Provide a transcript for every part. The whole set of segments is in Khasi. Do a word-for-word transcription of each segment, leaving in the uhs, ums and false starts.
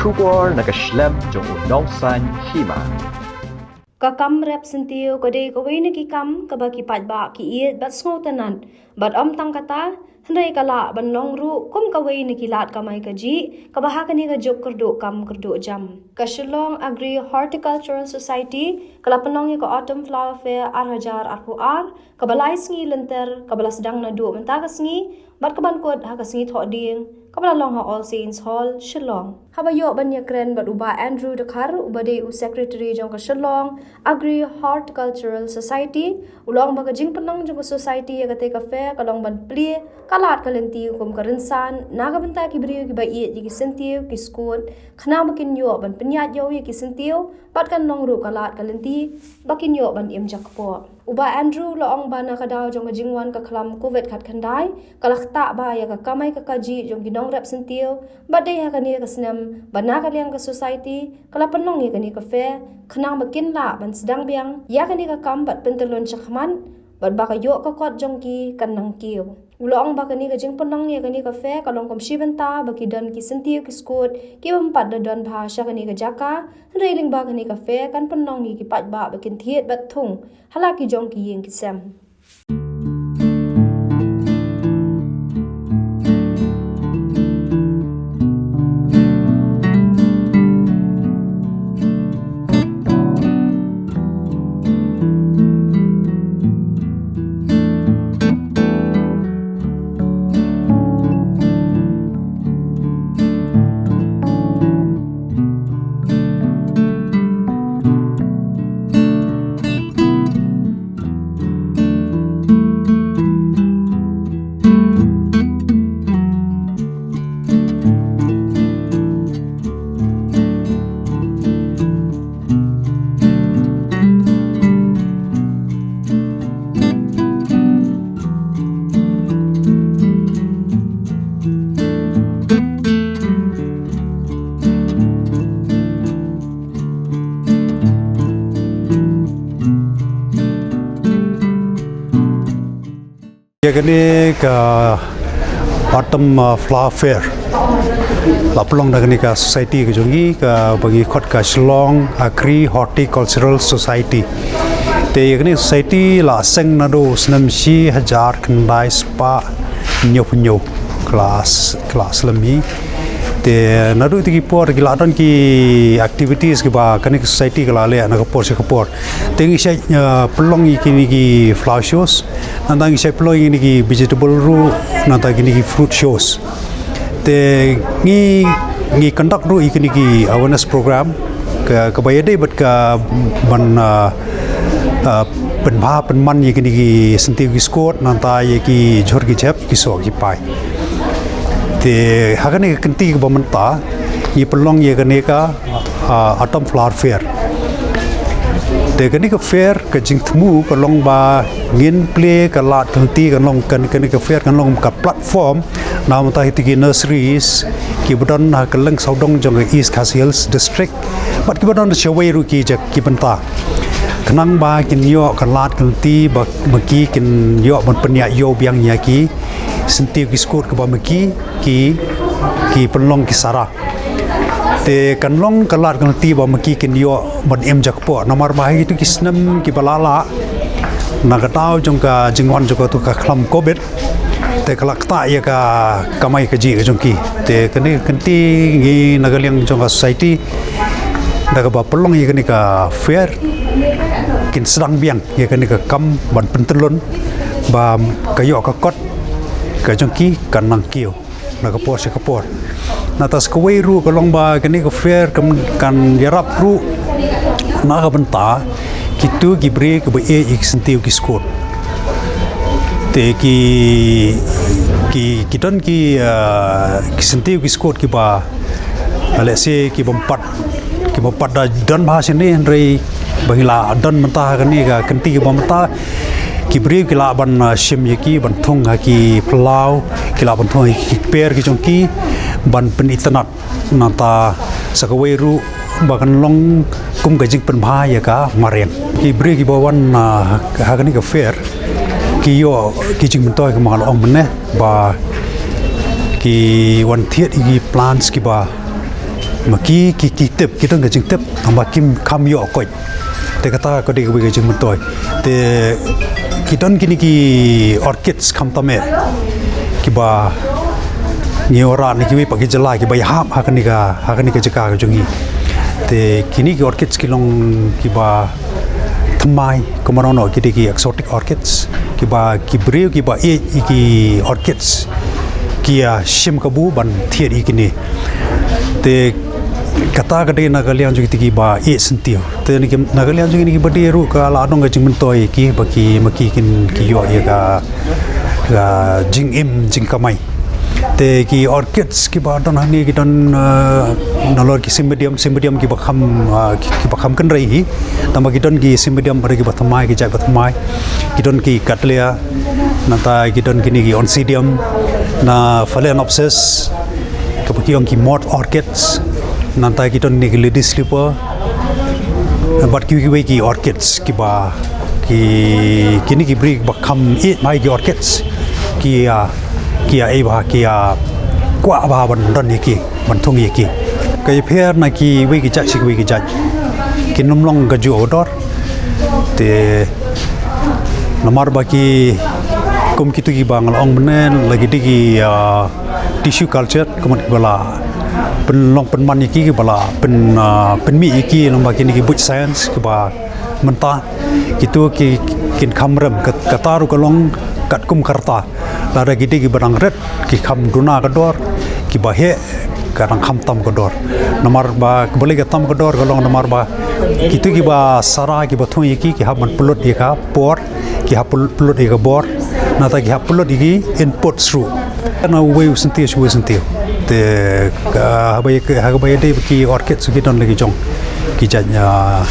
Khubor na ka shlem jong u Nongsaiñ Hima. Ka kam rep syntiew ka dei kawei na ki kam kaba ki paidbah ki ïeit bad sngewtynnat, bad ym tang kata, hynrei ka lah ban long ruh kum kawei na ki lad kamai kajih kaba ha kane ka juk kyrduh kam kyrduh jam. Ka Shillong Agri Horticultural Society ka la pynlong ïa ka Autumn Flower Fair ar hajar arphew ar, kaba lai sngi lynter, kaba la sdang naduh mynta ka sngi bad kaban kut ha ka sngi Thohdieng, kaba la long ha All Saints Hall, Shillong. Haba ïoh ban ïakren bad u Bah Andrew Dkhar, uba dei u Secretary jong ka Shillong Agri Horticultural Society, u la ong ba ka jingpynlong jong ka Society ïa katei ka fair ka long ban plie ka lad ka lynti kum ka rynsan na ka bynta ki briew kiba ïeit ïa ki syntiew ki skud, khnang ba kin ïoh ban pynïaid ïew ïa ki syntiew, bad kan long ruh ka lad ka lynti ba kin ïoh ban im jakpoh. U Bah Andrew u la ong ba na ka daw jong ka jingwan ka khlam Covid khatkhyndai, ka la ktah bha ïa ka kamai ka kajih jong ki nongrep syntiew, bad dei ha kane ka snem ba na ka liang ka Society ka la pynlong ïa kane ka fair, khnang ba kin lah ban sdang biang ïa kane ka kam bad pyntyllun shakhmat, bad ba ka ïoh ka kot jong ki kan nang kiew. U la ong ba kane ka jingpynlong ïa kane ka fair ka long kum shi bynta ba ki don ki syntiew ki skud kiba ym pat da don bha sha kane ka jaka, hynrei lyngba kane ka fair kan pynlong ïa ki paidbah ba kin thied bad thung ha la ki jong ki ïing ki sem. Ïa kane ka Autumn, uh, Flower Fair la pynlong da kane ka society ka jong ngi kaba ngi khot ka Shillong Agri Horticultural Society. Te ïa kane society la seng naduh snem shi hajar khyndai spah hynñiewphew hynñiew, ka la slem hi. Te naduh kata ki por ki la don ki activities kiba kane ka society ka la leh na ka por sha ka por. Te ngi shait, uh, pynlong ïa kine ki flower shows, nangta ngi shait pynlong ïa kine ki vegetable ruh, nangta kine ki fruit shows. Te ngi, ngi conduct ruh ïa kine ki awareness program ka, kaba ïadei bad kaban, uh, uh, pynbha pynman ïa kine ki syntiew ki skud, nangta ïa ki jhur ki jhep, ki soh ki pai. Te ha kane ka kynti kaba mynta ngi pynlong ïa kane ka, ah, Autumn Flower Fair. Te kane ka fair ka jingthmu ka long ba ngin plie ka lad ka lynti, kan long kan, kane ka fair kan long ka platform na bynta kito ki nurseries kiba don ha kylleng sawdong jong ka East Khasi Hills District bad kiba don shawei ruh ki jaka ki bynta, khnang ba kin ïoh ka lad ka lynti ba ma ki kin ïoh ban pynïaid ïew biang ïa ki syntiew ki skud kiba ma ki, ki, ki pynlong ki sara. Te kan long ka lad ka lynti ba ma ki kin ïoh ban im jakpoh. Namar ba ha kito ki snem kiba la lah, na ka daw jong ka jingwan jong katu ka khlam Covid, te ka la ktah ïa ka kamai kajih ka jong ki. Te kane ka kynti ngi na ka liang jong ka society, da kaba pynlong ïa kane ka fair, kin sdang biang ïa kane ka kam ban pyntyllun ba ka ïoh ka kot ka jong ki kan nang kiew na ka por sha ka por. Nangta sa kawei ruh ka long ba kane ka fair kan, kan ïarap ruh na ka bynta kito ki briew kiba ïeit ïa ki syntiew ki skud. Te ki, ki, ki don ki, ah, ki syntiew ki skud kiba, ah, let's say, kiba ym pat, kiba ym pat da don bha shane, hynrei ba ngi la don mynta ha kane ka kynti kaba mynta, ki briew ki lah ban, ah, shim ïa ki, ban thung ha ki phyllaw, ki lah ban thung ha ki kper ki jong ki, ban pynitynnad. Nangta sa kawei ruh ba kan long kum ka jingpynbha ïa ka mariang. Ki briew kiba wan, ah, ha kane ka fair ki ïoh ki jingmyntoi, kumba nga la ong mynne, ba ki wan thied ïa ki plants kiba Ma ki, ki, ki tip, ki don ka jingtip, tang ba kim kham ïoh koit. Te kata ka dei kawei ka jingmyntoi. Te ki don kine ki orchids khamtam eh kiba ngi ïoh rah na kiwei pat ki jylla kiba ïahap ha kane ka, ha kane ka jaka ka jong ngi. Te kine ki orchids ki long kiba thymmai, kumno, ki dei ki exotic orchids, kiba ki briew kiba ïeit ïa ki orchids ki ïa shim kabu ban thied ïa kine. Te kata ka dei na ka liang jong kito kiba ïeit syntiew. Te na ki, na ka liang jong kine kiba die ruh ka la don ka jingmyntoi ïa ki ba ki, ma ki kin, ki ïoh ïa ka, ka jingim jingkamai. Te ki orchids kiba don hangne ki don, eh, nalor ki Cymbidium, Cymbidium kiba kham, eh, ki, kiba kham kynrei hi. Tang ba ki don ki Cymbidium, bad kiba thymmai, ki jait ba thymmai. Ki don ki Cattleya, nangta ki don kine ki Oncidium, na Phalaenopsis, kaba ki ong ki moth orchids, nangta ki don kine ki lady sleeper, bad kiwei kiwei ki orchids kiba ki, kine ki briew ba kham ïeit bha ïa ki orchids, ki, ah, ki ïa, eh, bha, ki ïa kwah bha ban don ïa ki, ban thung ïa ki. Ka ïapher na kiwei ki jait sha kiwei ki jait. Kin ym long kajuh ka dor. Te namar ba ki, kum kito kiba nga la ong mynne, la ki dei ki, ah, tissue culture, kumta kiba la pynlong pynman ïa ki, kiba la pyn, ah, pynmih ïa ki, namar ba kine ki buit science kiba mynta kito ki, kin kham rem, kat-, kata ruh ka long katkum ka rta. Lada ki dei kiba dang rit, ki kham duna ka dor, kiba heh ka dang kham tam ka dor. Namar ba, kaba lei ka tam ka dor ka long namar ba kito kiba sara, kiba thung ïa ki, ki hap ban pynlut ïa ka bor, ki hap pyl-, pynlut ïa ka bor, nangta ki hap pynlut ïa ki inputs ruh. Na uwei u syntiew sha uwei u syntiew. Te ka, haba ïa, haba ïadei bad ki orchids ki don la ki jong ki jait, ah,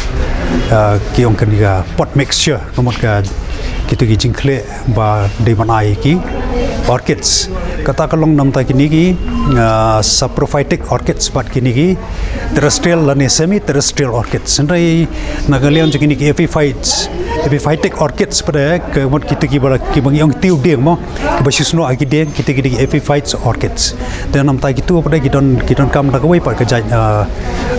ah, ki ong kane ka pot mixture, ka mut ka kito ki jingkhleh ba dei ban ai ïa ki orchids. Kata ka long namar kine ki, ah, saprophytic orchids bad kine ki terrestrial lane semi-terrestrial orchids. Hynrei na ka liang jong kine ki epiphytes, epiphytic orchids pat, ka mut kito kiba, kiba ngi ong tiew dieng mo, kiba shu snoh ha ki dieng, kito ki dei ki epiphytes orchids. Te namar kito pat ki don, ki donkam da kawei pat ka jait, ah,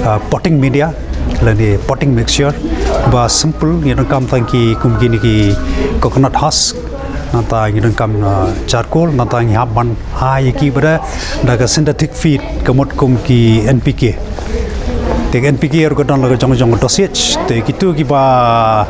ah, potting media lane potting mixture ba simple, ngi donkam tang ki, kum kine ki coconut husk, nangta ngi donkam, ah, charcoal, nangta ngi hap ban ai ïa ki pat da ka synthetic feed, ka mut kum ki N P K. Te ka N P K ruh ka don la ka jong jong ka dosage. Te kito kiba,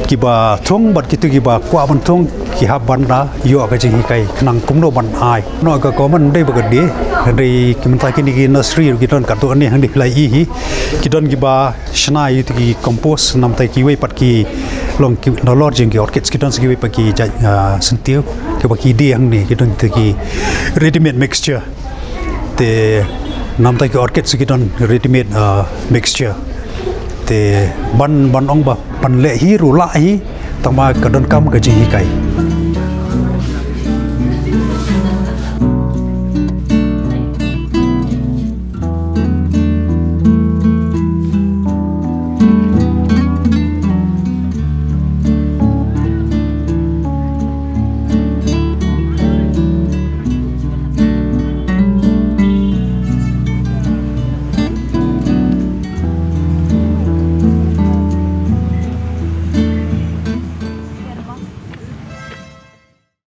kiba thung bad kito kiba kwah ban thung, ki hap ban da ïoh ka jinghikai khnang kumno ban ai. Noh ka common dei ba ka die, dei ki mynta kine ki nursery ruh ki don katto katne hangne phi la ïohi hi. Ki don kiba shna ïa kito ki compost, namar kiwei pat ki long ki nalor jong ki orchids, ki don sa kiwei pat ki jait, ah, syntiew kiba ki die hangne, ki don kito ki ready made mixture. Te namar ki orchids ki don ready made, ah, mixture. Te ban, ban ong ba ban leh hi ruh lah hi, tang ba ka donkam ka jinghikai.